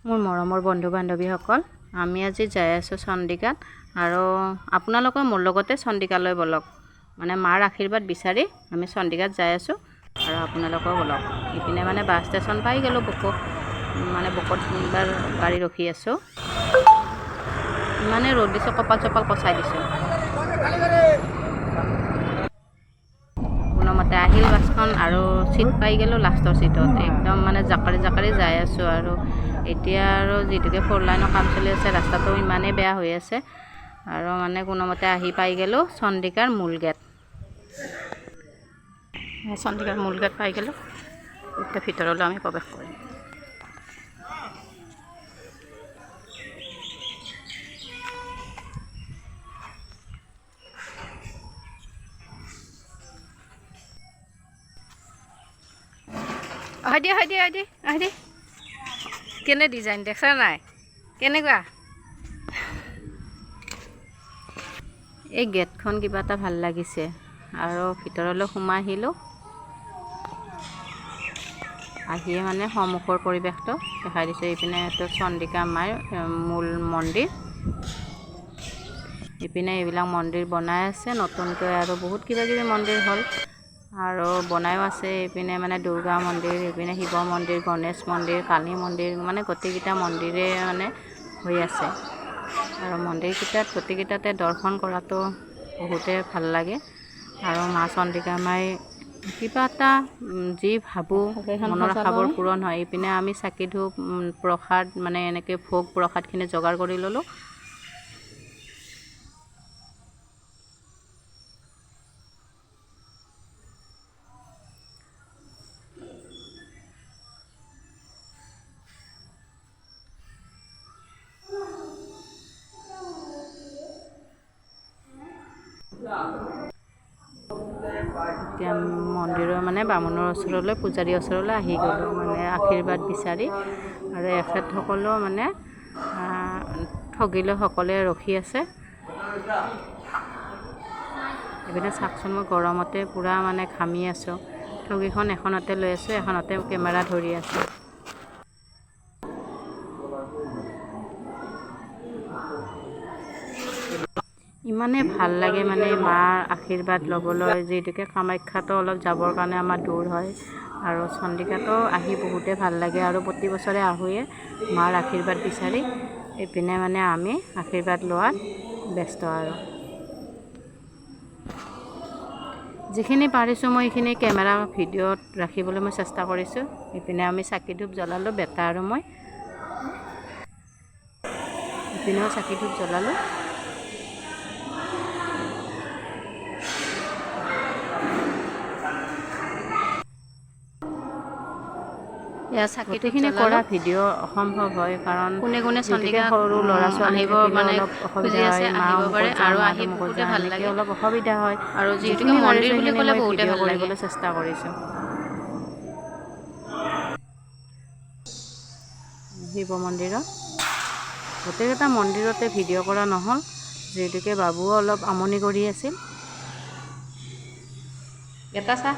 মোৰ মৰমৰ বন্ধু বান্ধৱীসকল, আমি আজি যাই আছোঁ চণ্ডিকাত আৰু আপোনালোকে মোৰ লগতে চণ্ডিকালৈ ব'লক। মানে মাৰ আশীৰ্বাদ বিচাৰি আমি চণ্ডিকাত যাই আছোঁ আৰু আপোনালোকেও ব'লক। ইপিনে মানে বাছ ষ্টেচন পাই গ'লোঁ, বকো মানে বকোত এইবাৰ গাড়ী ৰখি আছোঁ। ইমানে ৰ'দ দিছে, কপাল চপাল কচাই দিছে। কোনোমতে আহিল বাছখন আৰু চিট পাই গ'লোঁ লাষ্টৰ চিটত। একদম মানে জাকাৰি জাকাৰি যাই আছোঁ। আৰু এতিয়া আৰু যিহেতুকে ফ'ৰ লাইনৰ কাম চলি আছে, ৰাস্তাটো ইমানেই বেয়া হৈ আছে আৰু মানে কোনোমতে আহি পাই গ'লোঁ চণ্ডিকাৰ মূল গেট। চণ্ডিকাৰ মূল গেট পাই গ'লোঁ। এতিয়া ভিতৰলৈ আমি প্ৰৱেশ কৰিম। হয় দিয়ে, হয় দিয়ে, হয় দিয়ে, হয় দিয়ে। কেনে ডিজাইন দেখছা নাই, কেনেকুৱা এই গেটখন, কিবা এটা ভাল লাগিছে। আৰু ভিতৰলৈ সোমাই আহিলোঁ। আহিয়ে মানে সন্মুখৰ পৰিৱেশটো দেখাই দিছোঁ। এইপিনে এইটো চণ্ডিকা মাৰ মূল মন্দিৰ। ইপিনে এইবিলাক মন্দিৰ বনাই আছে নতুনকৈ আৰু বহুত কিবা কিবি মন্দিৰ হ'ল আৰু বনায়ো আছে। এইপিনে মানে দুৰ্গা মন্দিৰ, এইপিনে শিৱ মন্দিৰ, গণেশ মন্দিৰ, কালী মন্দিৰ, মানে গোটেইকেইটা মন্দিৰে মানে হৈ আছে। আৰু মন্দিৰকেইটাত গোটেইকেইটাতে দৰ্শন কৰাটো বহুতে ভাল লাগে। আৰু মা চণ্ডিকা মাই কিবা এটা যি ভাবোঁ, এইখন মনৰ সজালো আশাবোৰ আমি। পূৰণ হয়। এইপিনে আমি চাকি ধূপ, প্ৰসাদ, মানে এনেকৈ ভোগ প্ৰসাদখিনি যোগাৰ কৰি ল'লোঁ। এতিয়া মন্দিৰৰ মানে বামুণৰ ওচৰলৈ, পূজাৰীৰ ওচৰলৈ আহি গ'লোঁ মানে আশীৰ্বাদ বিচাৰি। আৰু এখেতসকলেও মানে ঠগিলৈ সকলোৱে ৰখি আছে। এইপিনে চাওকচোন, মই গৰমতে পূৰা মানে ঘামি আছোঁ। ঠগিখন এখনতে লৈ আছোঁ, এখনতে কেমেৰা ধৰি আছোঁ। ইমানেই ভাল লাগে মানে মাৰ আশীৰ্বাদ ল'বলৈ। যিহেতুকে কামাখ্যাটো অলপ যাবৰ কাৰণে আমাৰ দূৰ হয় আৰু চণ্ডিকাতো আহি বহুতেই ভাল লাগে। আৰু প্ৰতি বছৰে আহোঁৱে মাৰ আশীৰ্বাদ বিচাৰি। এইপিনে মানে আমি আশীৰ্বাদ লোৱাত ব্যস্ত আৰু যিখিনি পাৰিছোঁ মই সেইখিনি কেমেৰা ভিডিঅ'ত ৰাখিবলৈ মই চেষ্টা কৰিছোঁ। ইপিনে আমি চাকি ধূপ জ্বলালোঁ, বেটা আৰু মই। ইপিনেও চাকি ধূপ জ্বলালোঁ। এয়া চাকি ধূপ গোটেইখিনি কৰা জ্বলালোঁ। ভিডিঅ' অসম্ভৱ হয়, কাৰণ কোনে কোনে যিহেতুকে চণ্ডিকাত সৰু ল'ৰা ছোৱালী আহিব থাকিলে মানে অলপ খুজি অসুবিধা আছে, হয়। মা আহিব অমুকত পাৰে যাওঁ, আৰু মা আহি তমুকত বহুতে যাওঁ, ভাল এনেকৈ লাগে। অলপ অসুবিধা হয়। আৰু যিহেতুকে যিখিনি মন্দিৰ পাৰিছোঁ বুলি সেইখিনি ক'লে মই বহুতে ভিডিঅ' ভাল লাগে। কৰিবলৈ চেষ্টা কৰিছোঁ। শিৱ মন্দিৰত, গোটেইকেইটা মন্দিৰতে ভিডিঅ' কৰা নহ'ল, যিহেতুকে বাবুও অলপ আমনি কৰি আছিল। এটা চাহ।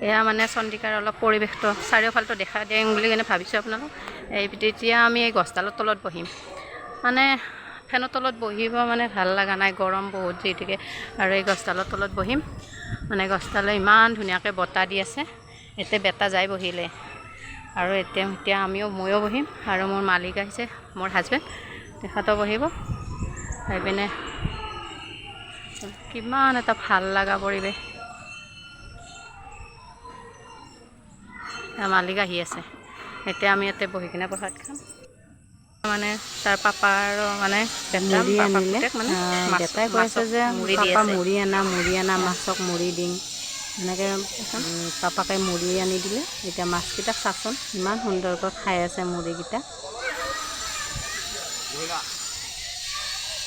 এয়া মানে চণ্ডিকাৰ অলপ পৰিৱেশটো চাৰিওফালটো দেখা দিম বুলি কিনে ভাবিছোঁ আপোনালোক। এই তেতিয়া আমি এই গছডালৰ তলত বহিম। মানে ফেনৰ তলত বহিব মানে ভাল লগা নাই, গৰম বহুত যিহেতুকে। আৰু এই গছডালৰ তলত বহিম। মানে গছডালে ইমান ধুনীয়াকৈ বতাহ দি আছে। এতিয়া বেটা যাই বহিলে আৰু এতিয়া এতিয়া আমিও, ময়ো বহিম আৰু মোৰ মালিক আহিছে, মোৰ হাজবেণ্ড, তেখেতো বহিব। সেইপিনে কিমান এটা ভাল লগা পৰিৱেশ। মালিক আহি আছে। এতিয়া আমি ইয়াতে বহি কিনে প্ৰসাদ খাম। মানে তাৰ পাপা আৰু মানে বেটা, মুড়ি পাপা আনিলে। পুতেক মানে মাছ, বেটাই কৈ আছে মাছক যে মুড়ি দি পাপা আছে। মুড়ি আনা, মুড়ি আনা, মাছক মুড়ি দিম। এনেকৈ পাপাকে মুড়ি আনি দিলে। এতিয়া মাছকেইটাক চাচোন, ইমান সুন্দৰকৈ খাই আছে মুড়িকেইটা।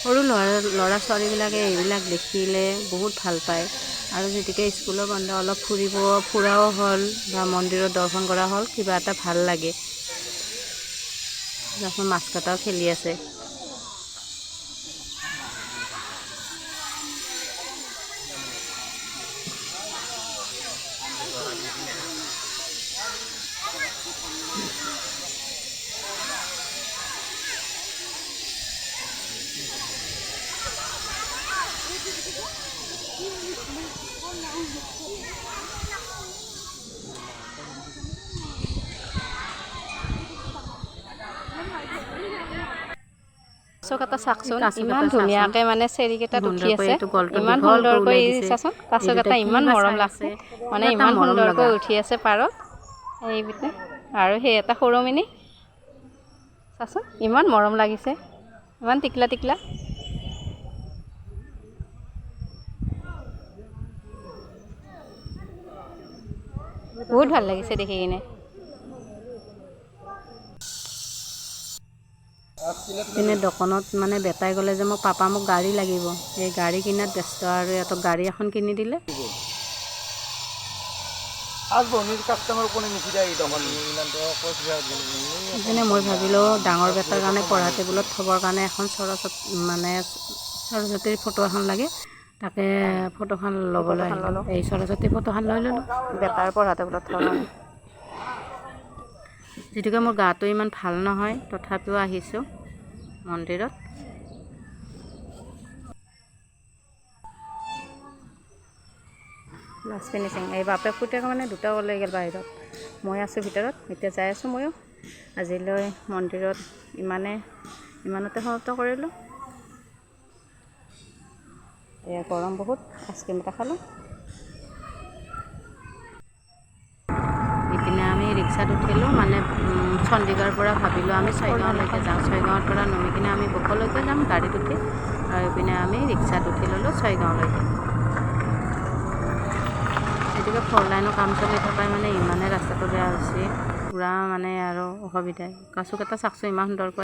সৰু ল'ৰা ছোৱালীবিলাকে এইবিলাক দেখিলে বহুত ভাল পায়। আৰু যিহেতুকে স্কুলৰ বন্ধ, অলপ ফুৰাও হ'ল বা মন্দিৰত দৰ্শন কৰা হ'ল, কিবা এটা ভাল লাগে। মাছকেইটাও খেলি আছে। কাছকেইটা চাওকচোন, কাছকেইটা ইমান চাচোন। ধুনীয়াকৈ মানে চেৰিকেইটাত উঠি সুন্দৰকৈ আছে। এইটো গলটো ইমান দীঘলকৈ সুন্দৰকৈ ওলাই দিছে। চাচোন, এই কাছকেইটা দুটা ইমান কিবা মৰম চাই লাগছে, আছে। মানে কিবা এটা ইমান মৰম সুন্দৰকৈ লগা। উঠি আছে পাৰত এইপিনে। আৰু সেই এটা সৰু মিনি চাচোন, ইমান মৰম লাগিছে, ইমান টিকলা টিকলা। বহুত ভাল লাগিছে দেখি কিনে। ইপিনে দোকানত মানে বেটাই ক'লে যে মোক পাপা মোক গাড়ী লাগিব, এই গাড়ী কিনাত ব্যস্ত আৰু ইহঁতক গাড়ী এখন কিনি দিলে। ইপিনে মই ভাবিলোঁ ডাঙৰ বেটাৰ কাৰণে পঢ়া টেবুলত থ'বৰ কাৰণে এখন সৰস্বতীৰ ফটো এখন লাগে, তাকে ফটোখন ল'বলৈ আহিলোঁ। এই সৰস্বতীৰ ফটোখন লৈ ল'লোঁ। বেটাৰ পঢ়া টেবুলত থ'ব। যিহেতুকে মোৰ গাটো ইমান ভাল নহয়, তথাপিও আহিছোঁ মন্দিৰত। Last finishing. এই বাপেক পুতেক মানে দুটা ওলাই গ'ল বাহিৰত, মই আছোঁ ভিতৰত, এতিয়া যাই আছোঁ ময়ো। আজিলৈ মন্দিৰত ইমানতে সমাপ্ত কৰিলোঁ। এয়া গৰম বহুত, আইচক্ৰীম এটা খালোঁ। ইপিনে আমি ৰিক্সাত উঠিলোঁ, মানে চণ্ডীগড়ৰ পৰা ভাবিলোঁ আমি ছয়গাঁৱলৈকে যাওঁ। ছয়গাঁৱৰ পৰা নামি কিনে আমি বকলৈকে যাম গাড়ীত উঠি। আৰু ইপিনে আমি ৰিক্সাত উঠি ল'লোঁ ছয়গাঁৱলৈকে। গতিকে ফ'ৰ লাইনৰ কাম চলি থকাই মানে ইমানে ৰাস্তাটো বেয়া হৈছে, পূৰা মানে আৰু অসুবিধা। কাছুকেইটা চাওকচোন ইমান সুন্দৰকৈ